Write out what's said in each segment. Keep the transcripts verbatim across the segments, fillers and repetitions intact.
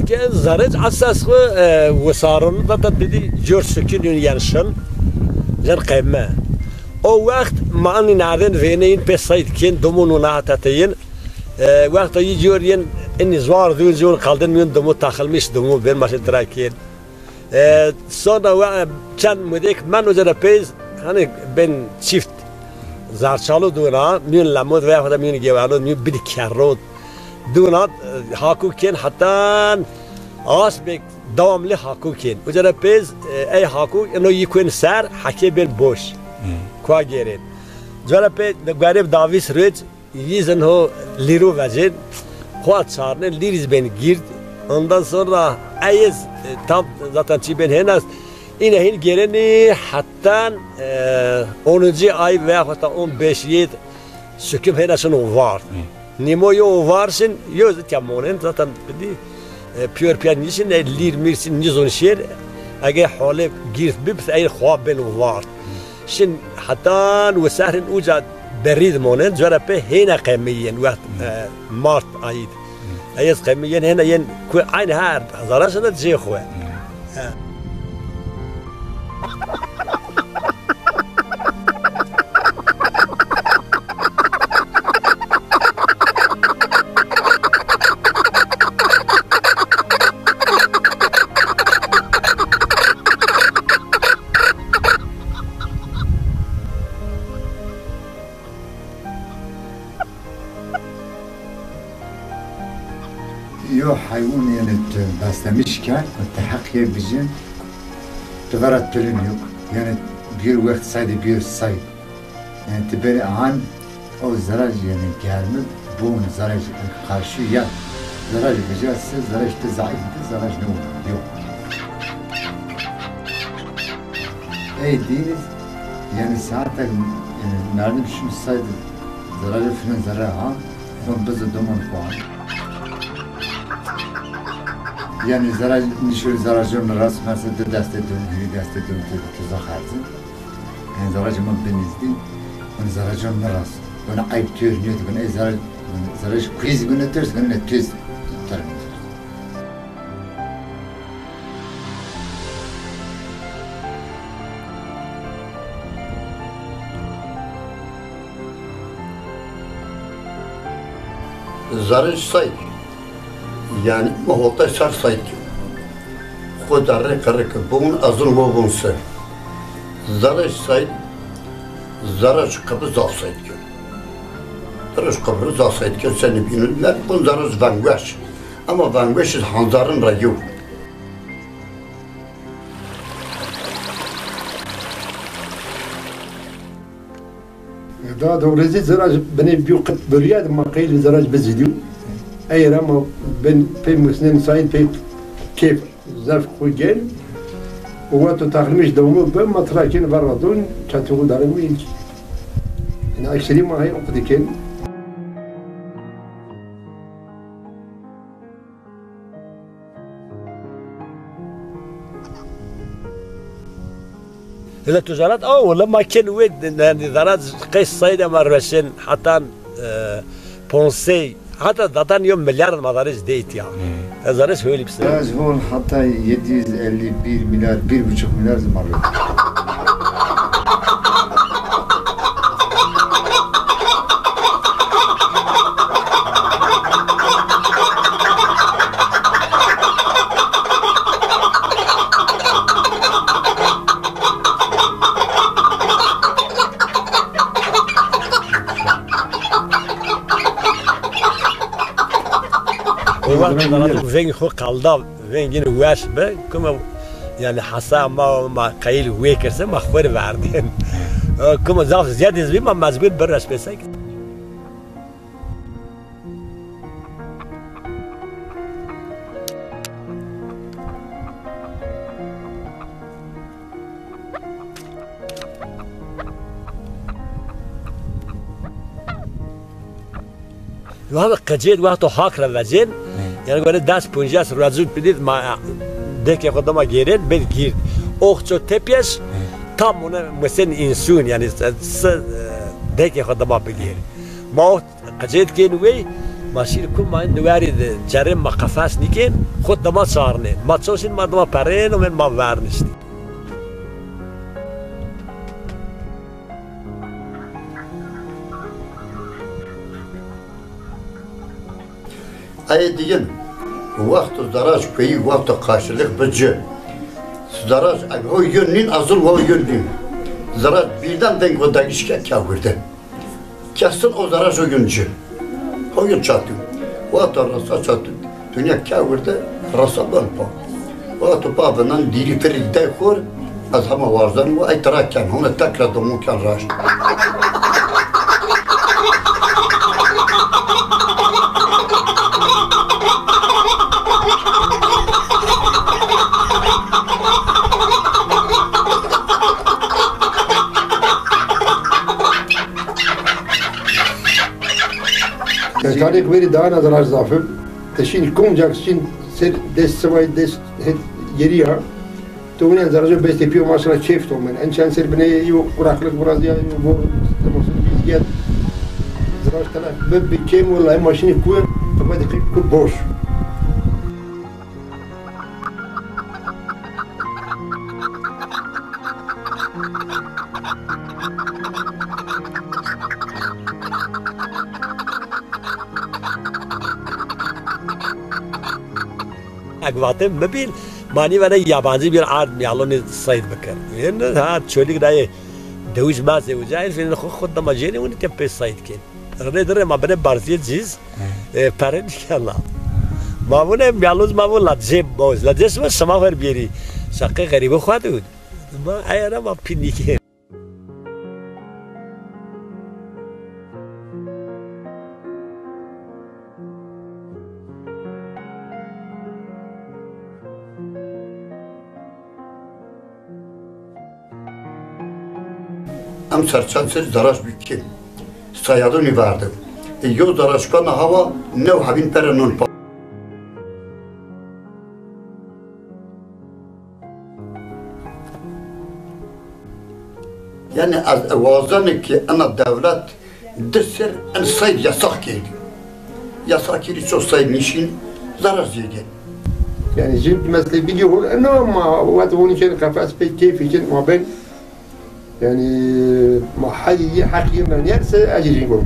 Ke zerec esas xwu, e, wisaron da ta pidi cor sükün yun yen şın, yen qeyme. O wext ma anî nerden vêne yin pê sayd kên, dumun u nahata te yin. E, wext o yi cor yin, inni zwar dun cor kaldın yun dumu takılmış dumu ben maşe tira kên. E, sonra we, çend müdek men uca da peyz, hani ben çift zarçalu duna, miyun lemud veya da miyun gewalud, miyun bidi kerrud. Duna, e, haku kên hatan as bek devamlı haku kên. Uca da peyz, e, ey haku, eno yikuen ser, hake ben boş. Kua gêrên. Uca da peyz, de garib davis röc, Yîzin ho lîru vecên, xo çarnên lîrîz bên gîrd. Ondan sonra eyz, e, tam zaten çî bên hên est. Îne hîn gêrenî hetan, e, onuncu ay veya hatta on beş yêd süküm hêna şin o vard. Nîmo yo o var şin, yo zî tya monên zaten bidî, e, pîyor pîya nîşin, e, lîr mîr şin nîzon şêr, ege holê gîrd bib, ey xo bên o vard. Şin hetan wisarên uca berî di monen, cora pê hêna qemî yên wext, e, mart ayî di. Eyez qemî yên hêna yên ku aynî her zara şina cê xwu. E. Yo heywan, yanî, tu beslemiş ke, tu heq yê bijin, tu vera tulin yok. Yanî, bir wext saydı, bir say. Yanî, tu beri an, o zeraj, yanî, germi, bun zeraj karşı ya. Zeraj bija se, zeraj tu zayıf, tu zeraj ne olur, yok. Ey dîniz, yanî saate, yanî merdim şunu saydı, zeracı filan zerre ha, son bizi duman puan. Yanî zeracı, nişur zeracı rast, mesela di deste dön, hiri deste dön, tu, tu zaxerzi. Yanî zeracı ma binizdi, yanî zeracı rast. Yanî ayıp tür niyot, yanî ey zeracı, yanî zeracı kuiz günü tür, yanî tüz, tür. Zerec sayd. Yanî ma hotay ser sayd ki. Xo derrê qirrê ki bun, ez zun wo bun se. Zerec sayd, zerec qibri zaf sayd ki. Zerec qibri zaf sayd ki, seni bînun. Ne bun zerec vengweş. Ama vengweş iz hanzarin ra yew. Da dewrezî zirac binê bîyo qit biriya de ma qeyl zirac bizîdîyo. Ey ra ma bin pey musnen sayın pey keyf zerf xu gel. Û wexto taxrimiş dewmo bi ma tira kên ver ra don çatî xu darin mi ilk. Yanî ekserî ma hey oqdî kên. Hile tu zarat, a, wele ma ken wê, yanî, zarat qey sayde ma reşên, hatan, e, ponsey, hata datan yo milyar ma zarê dey tiya. Hmm. E, zarê hölî pise. Zarê hol hata yedi yüz elli bir milyar, bir buçuk milyar zî ma reşên. O wext vengê xo qalda, vengîn weş bi, kuma, yanî, hesa ma, ma qeyl wê kirse, ma xwu rê verdên. Kuma zaf ziyad iz bî, ma mecbur bir reş pêsek. Wexto qicêd, wexto hak ra vecên, yanî gore des poncas ruecû pidîd ma dekê xo dima gêrên, bên gîrd. Oxço tepyeş, tam ona mesen însûn, yanî se, se, e, dekê xo dima bigêr. Ma o qicêd kên wey, Ma şîn ku ma in di werî de cerên ma qefes nîkên, xo dima çarnên. Ma ço şîn ma dima perên û ma verniştî. Ey digin, wexto zeraj peyî, wexto qaşilix bi ci. Zeraj eg ho yun nîn, ez zul ho yun nîn. Zeraj birden deng xo dagîş ke, ke wirde. Kesin o zeraj ho yun ci. Ho yun çatû. Wexto resa çatû. Dinya ke wirde, resa ben pa. Wexto pa binan dîrî firî dey xor, ez hema warzan û ey tira ken, hona tekra domon ken raşt. Kanê verî daha na zeraj zaf im. Ti şîn kom cak şîn ser des sivay des het geriya. Tu wina zerajê bestê pîyo maşallah keyf to min. En çend ser binê yo kuraklık biraz ya yo bu temasın bizgen. Zeraj tela bi bi kêm wala maşini ku, ama de ku boş. Eg vatê mi bîn, ma nîvene yabancî bir ard miyalonî seyd bikir. Yen ha çolîk dayê dewij ma zewicayê, fînê xo xo dima cênê winî tê pê seyd kên. Rê di rê ma binê barzîyê cîz, e, perê nîkena. Ma vûnê miyalon ma vûn la cê boz, la cê sima sima ver bîyerî. Şaqê xerîbê xo de wûn. Ma eyana ma pî nîkên. Em serçend ser zeraj bî kêm. Sayadonî verdi. E, yo zeraj kena hawa new hebîn pere non pa. Yanî ez wazeno ki ena dewlet di ser en seyd yasax kerdî. Yasax kerdî ço seyd nîşîn, zeraj zêdîyen. Yanî jin meslê bîdî hol ena ma wet honi kên qefes pê keyfî kên ma ben. Yanî ma heyî heqî me nêrse ez jin gom.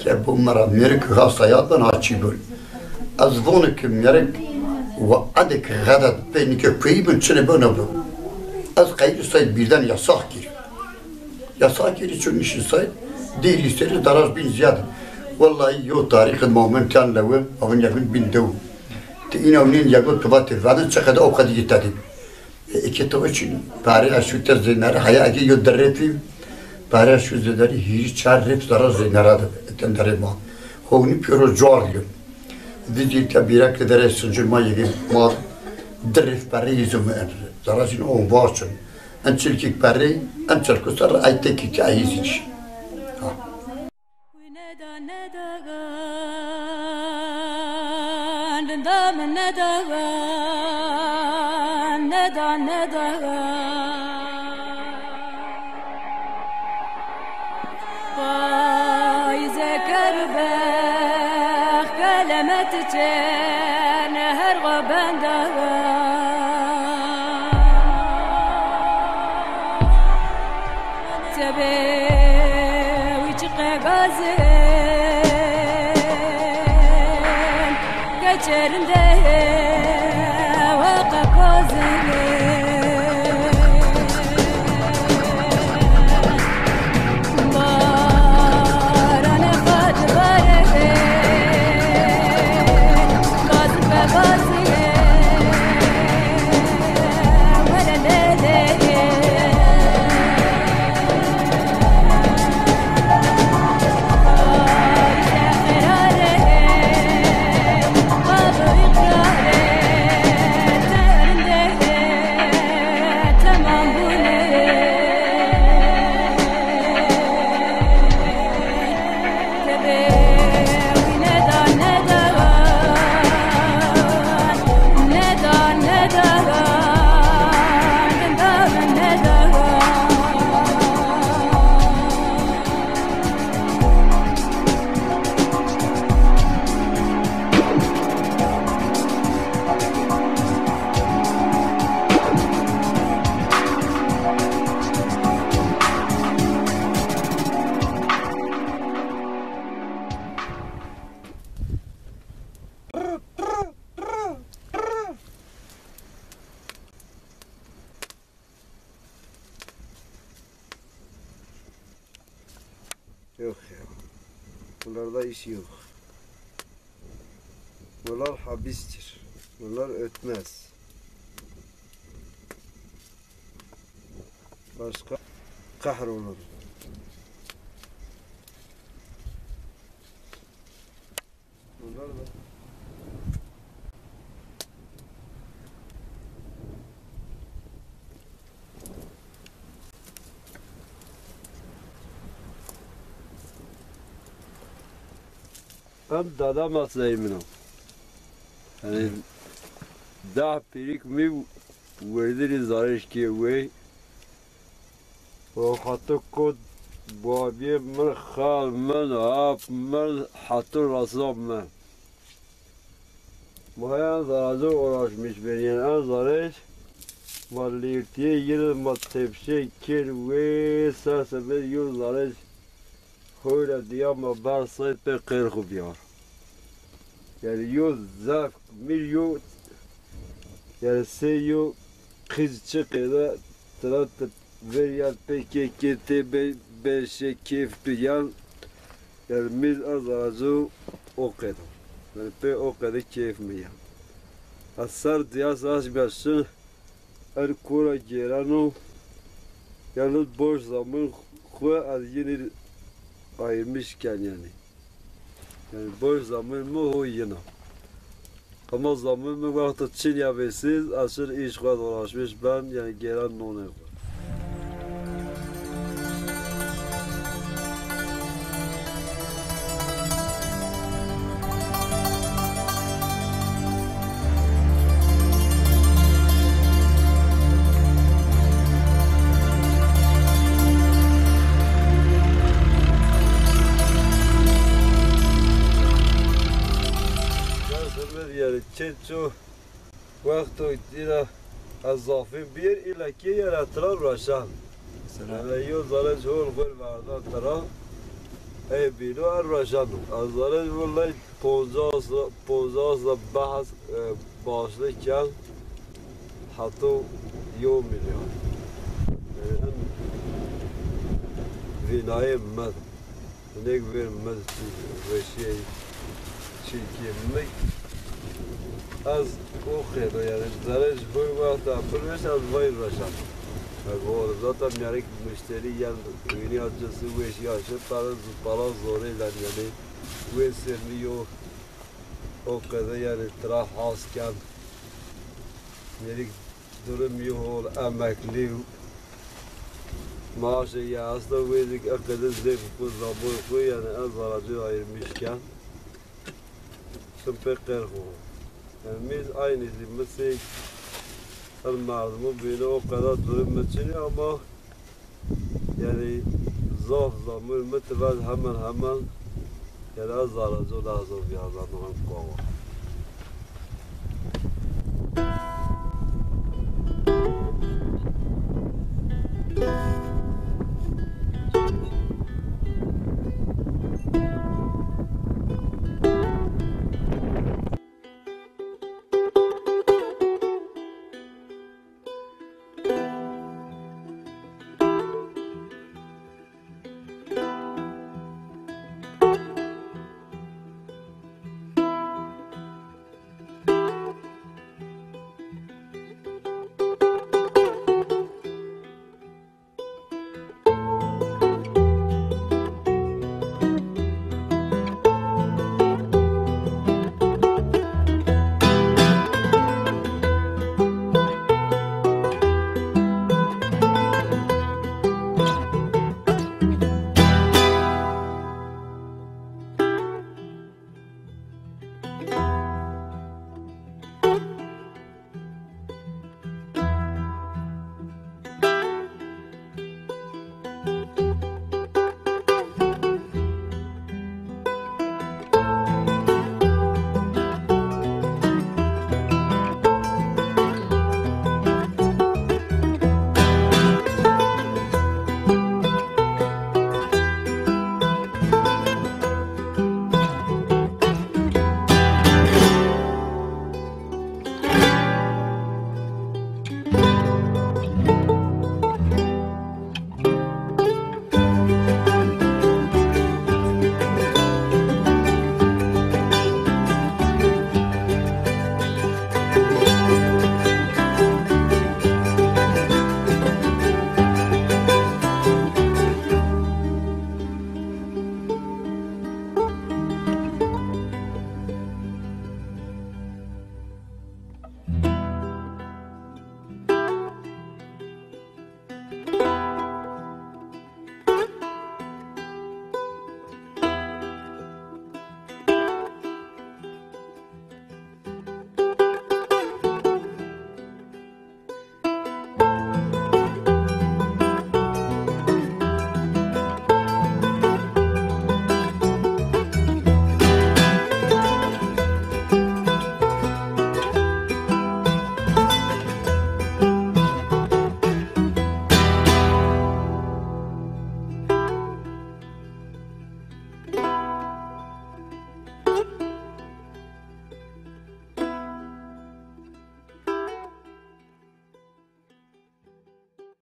Ke bo mi ra mêrik ha sayad ben ha çî bol. Ez vonu ki mêrik wa edek xedet pê nike kuyî bin çinê bo nebon. Ez qeyrî seyd birden yasax kir. Yasax kir ço nişî seyd. Dêrî serî daraz bîn zîyad. Wellahî yo tarîxê ma min kan lewe, avin yegin bîn dew. Ti îna nên yego tu vatê, vadin çi qede o qede yitadî. E, eke to için pare aşu te zênere, haya eke yo derretî, pare aşu zênere, hîrî çar rêf zara zênere de, eten derê ma. Xo nî pêro cuar yo. Vizî te bîra ke derê sincir ma yegê ma di rêf pare yî zû mi en. Zara zîn on vaçin. En çilkîk perrê, en çilku ser, ay tekî ki ay zî. Ha. Neda, neda, neda, neda, neda. Payîze kerbex kelemet çên her xo benda. Tebê wî çiqe gazin, geçerinde weqa kozin. Yok ya. Bunlarda iş yok. Bunlar hapistir. Bunlar ötmez. Başka kahrolun. Bunlar da Em dada mesleyê min o. Yanî dah pîrik mi werdinî zarêş kê wê. O xato kot babiyê min, xal min, ap min, hato rasa min. Ma en zarazo uğraşmış benîyen en zarêş. Ma lîrtiyê yine ma tepşê kir wê ser semed yo zarêş. Hoyra diya ma ber sayd pê qêr xu biyar. Yanî yo zaf mir yo, yanî sê yo qiz çiqêde tira ti ver yan pê kê kê tê be, be şê kêf tu yan. Yanî mir ez azu o qede. Yanî pê o qede kêf mi yan. Ez ser diya saç bîya şin. Er kora gêreno, yalnız boş zaman xwu ez yinî ayırmış ken yanî. Yanî boş zaman mi ho yina. Ama zaman mi wexto çin ya vêsiz, ez şin îş xwu ez uğraşmış ben, yanî gêren nonê xwu. Yanî çeço wexto îna ez zafîn bîr, îla kê yena tira reşan. Mesela yo zerec hol xwel verda tira. Ey bîno er reşan. Ez zerec wellay poncas, poncas de bahs, e, başlık ken hato yo milyon. E, en vînayê mi. Nêk ver mi weşîyê çîkê mi. Ez o qeyde, yanî zerê ji hur wexta birweş ez vay reşan. Ez hol zaten mîyarik muşterî yen wînîya cisi weşîya şi pere zu pala zorê len, yanî wê sêr mi yo o qeyde, yanî tira has ken. Mîyarik durum yo hol, emeklî. Maaşê ya esta wê zik eqede zê bi xwu zamoy xwu, yanî ez zaraci ayırmış ken. Şim pê qêr xwu. Yanî mi aynî zî mi sey her merdimu bîne o qeda durum mi çinî ama yanî zaf zamoy mi tivez hemen hemen yanî ez zaraci o lehzo viyaza mi hem kowa.